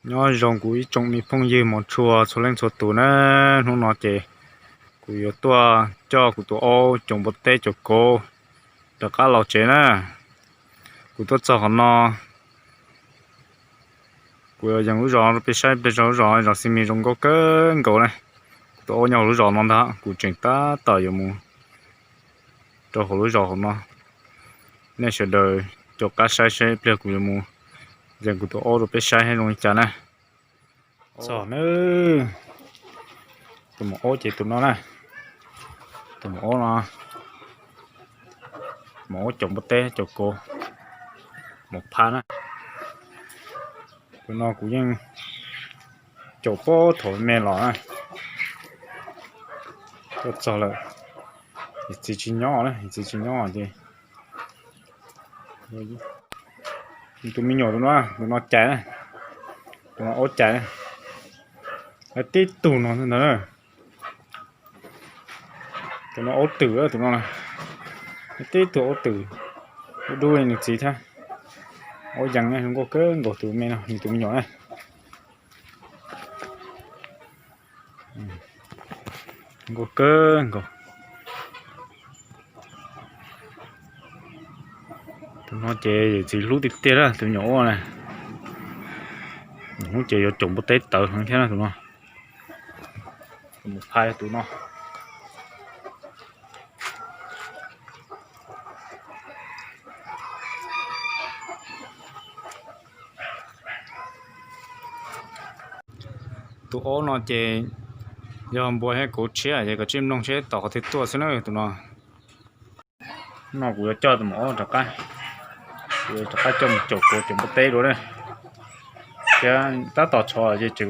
Nyob zoo kuv ib tsoom me phooj ywg mos tshua txhua leej txhua tus na, hnub no ces kuv yuav tuaj coj kuv tus aub caum npua teb caum kauv rov qab los tsev na. Kuv tuaj txog qhov no, kuv yees lub zos rau peb saib, peb zos lub zos, zos Xi Mis zoo nkauj kawg nkaus na. Kuv tus aub nyob hauv lub zos no ntag, kuv tseem tab tom yuav mus rau hauv lub zos hauv no. Nej sawv daws caum qab saib seb pliag kuv yuav mus yees kuv tus aub rau peb saib zoo li cas na. Txog na, tus maum aub ces tus no na, tus maum aub no, maum aub caum npua teb caum kauv, maum phaj na. Tus no kuv yeej caum puag thaum me los na, tuaj txog lawm, yawm txiv tsis nyob na, yawm txiv tsis nyob ces tus me nyuam tus no, tus no cais na, tus no aub cais na, tib tug no ntag na. Tus no aub twm, tus no tib tug aub twm, dub dub li nws txiv thiab. Aub yees na, zoo nkauj kawg nkaus tus me no, nws tus me nyuam na. Nkauj kawg nkaus. Tus no ces yawm txiv hlub tiag tiag na, tus me nyuam aub na. Hnub ces yuav caum npua teb tawv heev thiab na tus no. Tus maum phaj tus no. Tus aub no ces yog npua thiab kauv tshiab ces koj sim mloog seb tom qhov twg tuaj xwb na tus no. No kuv yuav coj tus maum aub rov qab, kuv yuav rov qab coj mus caum kauv caum npua teb dua na. Thiab tab tom tshov ces tseem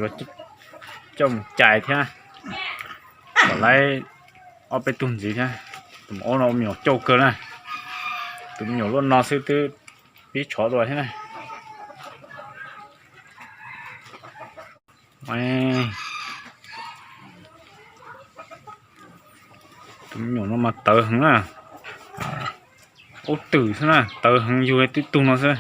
coj mus cais thiab, kom lawv ob peb tug ntxiv thiab. Tus maum aub no ua me nyuam cauj kawg na, tus me nyuam luaj no xwb twb pib tshov dua thiab na. Tus me nyuam no mas tawv heev na, aub twm xwb na, tawv heev, yug tib tug no xwb.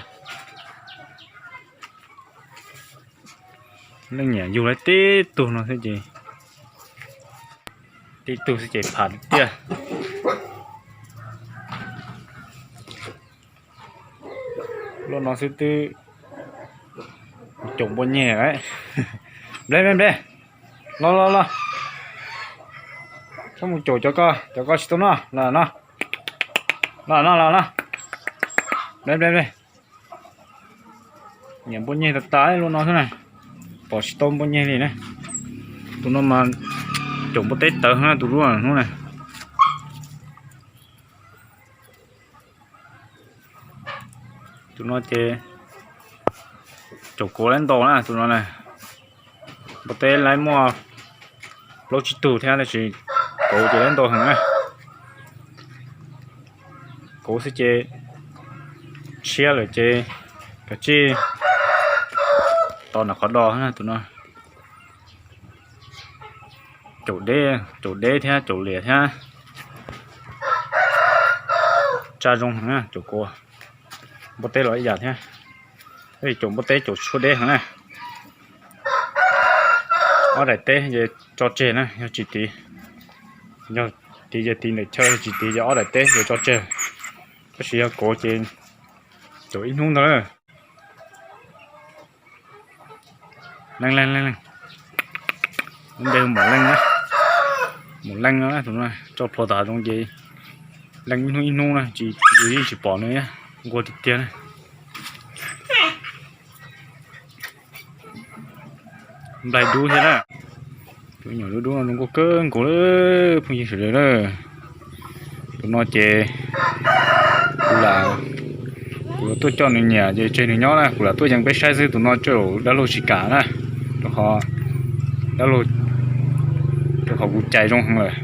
Leej niam yug tib tug no xwb ces, tib tug xwb ces pham tiag. Luaj no xwb twb caum npua nyeg lawm. Nplej nplej nplej, los los los, koj mus caum cov ko, cov ko tsis tau noj los no, los no los no, nplej nplej nplej. Nyiam npua nyeg tas tas luaj no xwb na, pom tsis tau npua nyeg li na. Tus no mas caum npua teb tawv heev na tus luaj hnub na. Tus no ces caum kauv laib ntau na tus no na. Npua teb laib muaj plaub tsib tug thiab tab sis kauv ces laib ntau heev na. Kauv xwb ces tshiab lawm ces kav tsij tos nram qhov do na tus no. Caum deb, caum deb thiab caum liam thiab. Tsa zoo heev na caum kauv. Npua teb los ib yam thiab, caum npua teb caum tshuaj deb heev na. Ob daim teb ces tso tseg na, yog tsis tiv, yog tiv ces tiv ntawm chaw, yog tsis tiv ces ob daim teb ces tso tseg. Tab sis yog kauv ces caum ib hnub ntag. Leej leej leej, lub npe hu Maum Leej na. Maum Leej no, tus no tso plhuav tom hav zoov ces leej ib hnub ib hnub na, tsis, yeej tsis pom nws, nquag tiag tiag na. Nplaig dub thiab na. Tus me nyuam dub dub no zoo nkauj kawg nkaus li phooj ywg sawv daws na. Tus no ces kuv lam, kuv yuav tuaj coj nws nyiam ces tseg nws nyob na, kuv lam tuaj yees peb saib xwb, tus no coj dab laug tsis kam na, rau qhov dab laug, rau qhov kuv cais zoo heev lawm.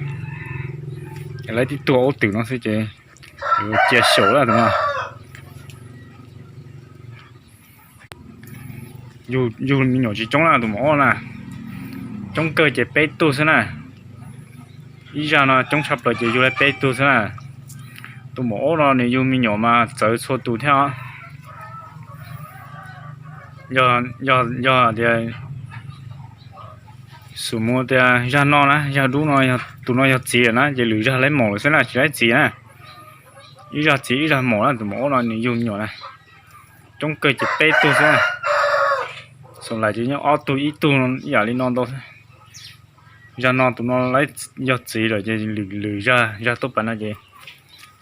Ces lawv tib tug aub twm no xwb ces yuav cia xyaum lawm tus no. Yug me nyuam tsis coob na tus maum aub na, coob kawg ces peb tug xwb na. Ib zaj no coob tshaj plaws ces yug li peb tug xwb na. Tus maum aub no nws yug me nyuam mas txawv txhua tus thiab os. Yog, yog tias xum mus tias zag no na, zag dub no, tus no yog txiv lawm na ces lwm zag laib maum lawm xwb na, tsis laib txiv na. Ib zag txiv ib zag maum na, tus maum ob no nws yug me nyuam na. Coob kawg ces peb tug xwb. Xum lais ces nyob ob tug ib tug ib yam li no ntau xwb. Zag no tus no laib yog txiv lawm ces lwm, lwm zag, zag tuaj pas no ces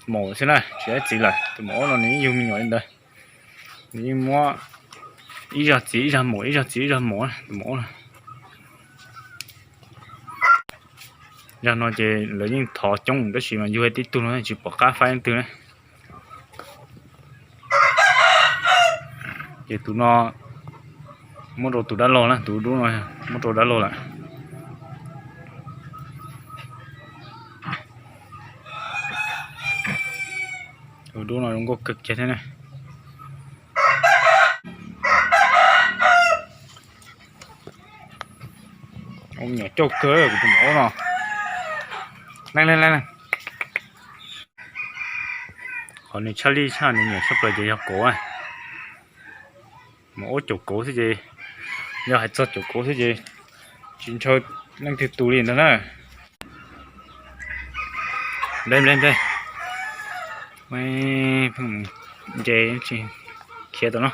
maum xwb na, tsis laib txiv lawm. Tus maum ob no nws yeej yug me nyuam li ntawd. Nws yeej muab ib zag txiv ib zag maum, ib zag txiv ib zag maum, tus maum ob no. Zag no ces lawv yeej thov coob tab sis mas yug tib tug no tsis pom qab faib leej twg na. Ces tus no muab rau tus dab laug na, tus dub no muab rau dab laug lawm. Tus dub no zoo nkauj kawg kiag thiab na. Ua me nyuam cauj kawg kuv tus maum ob no. Leej leej leej. Qhov nws tshaj lij tshaj nws nyiam tshaj plaws ces yog kauv. Maum ob caum kauv xwb ces, yog hais txog caum kauv xwb ces tsis ntshaw leej twg tus li ntag na. Nplej nplej nplej. Pheej mus nce tsis khiav tau no.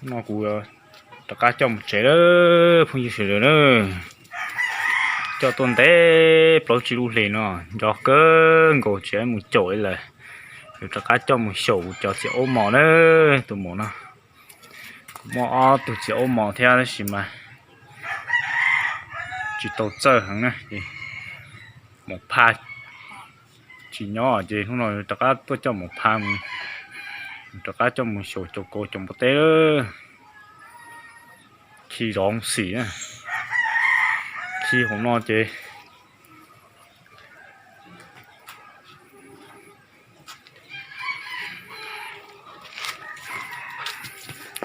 No kuv rov qab coj mus tsev lawm phooj ywg sawv daws na. Coj tuaj ntev plaub tsib lub hlis no, nco kawg nkaus tsis mus caum li lawm. Yuav rov qab coj mus xyaum kuv cov txiv aub mos na. Tus maum no kuv muaj ob tug txiv aub mos thiab tab sis mas tsis tau txawj heev na. Maum phaj tsis nyob ces hnub no rov qab tuaj coj maum phaj mus, rov qab coj mus xyaum caum kauv caum npua teb. Khi zov xim, khi hauv no ces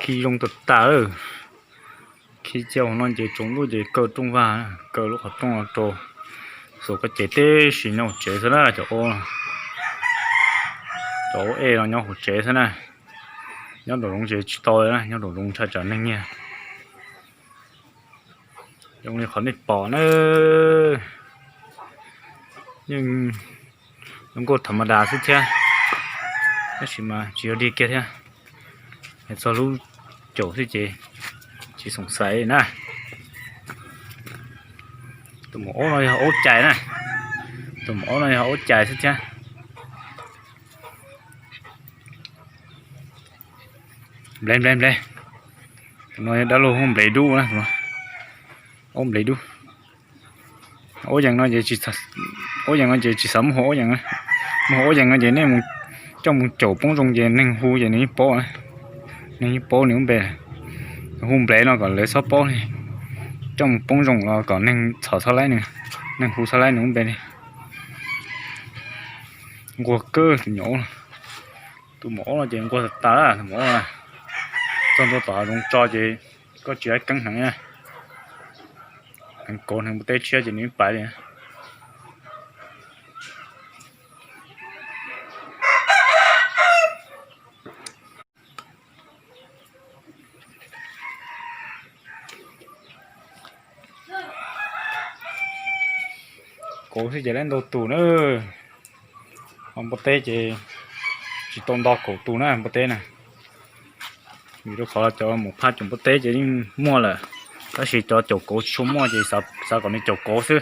khi zoo tas tas. Khi cia hauv no ces tsaus ntuj ces kaw rooj vag, kaw lub qhov rooj no rau, xuas koj cev tib si nyob hauv tsev xwb na. Cov aub, cov aub ej no nyob hauv tsev xwb na. Nyob nraum zoov ces tsis tau na, nyob nraum zoov ntshai tsam neeg nyiag. Zoo li qhov nej pom na, yeej zoo nkauj tham ma das xwb thiab, tab sis mas tsis yog dig kiag thiab. Hais txog lub caum xwb ces tsis xoom xaiv na. Tus maum aub no yog aub cais na, tus maum aub no yog aub cais xwb thiab. Nplej nplej nplej. Tus no yog dab laug hu nplej dub na, aub nplej dub. Aub yees no ces, aub yees no ces tsis xav muab hu aub yees, muab hu aub yees no ces nej mus coj mus caum poob zoo ces neeg hu ces nws yeej paub, neeg yeej paub nws lub npe. Hu nplej no kom lawv txhob paub li, coj mus poob zoo los kom neeg txhom txhob laib nws, neeg hu txhob laib nws lub npe li. Nquag kawg tus maum aub, tus maum aub no ces nquag tas tas tus maum aub. Txog ntua tom hav zoov tso ces koj tsis laib keeb heev, heev kauv heev npua teb tshiab ces nws pais li. Kauv xwb ces laib ntau tus na. Ho npua teb ces tsis tau nto kaum tus na npua teb na. Vim rau qhov cov maum phaj caum npua teb ces yeej muaj lawm, tab sis cov caum kauv tsis tshua muaj ces xav kom nws caum kauv xwb.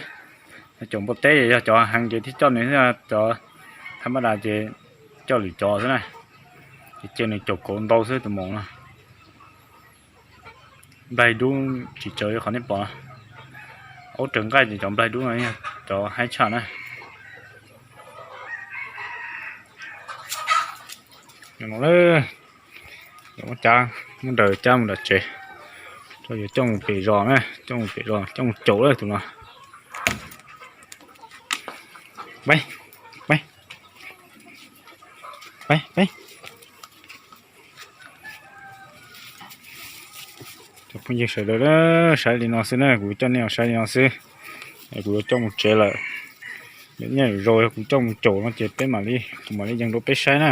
Caum npua teb yog cov heev ces thiaj coj nws, cov thab mab das ces coj lwm cov xwb na. Ces cia nws caum kauv ntau xwb tus maum no. Nplaig dub tsis tsawv li qhov nej pom. Aub raws nqaij ces cov nplaig dub no yog cov haib tshaj na. Muab cab, muab daws cab mus nram tsev, yuav coj mus pem zos na, coj mus pem zos coj mus caum lawm tus no. Cov phooj ywg sawv daws, saib li no xwb na, kuv coj nej saib li no xwb, kuv yuav coj mus tsev lawm. Nyob zoo yog kuv coj mus caum no ces peb mam li, kuv mam li yees rau peb saib na.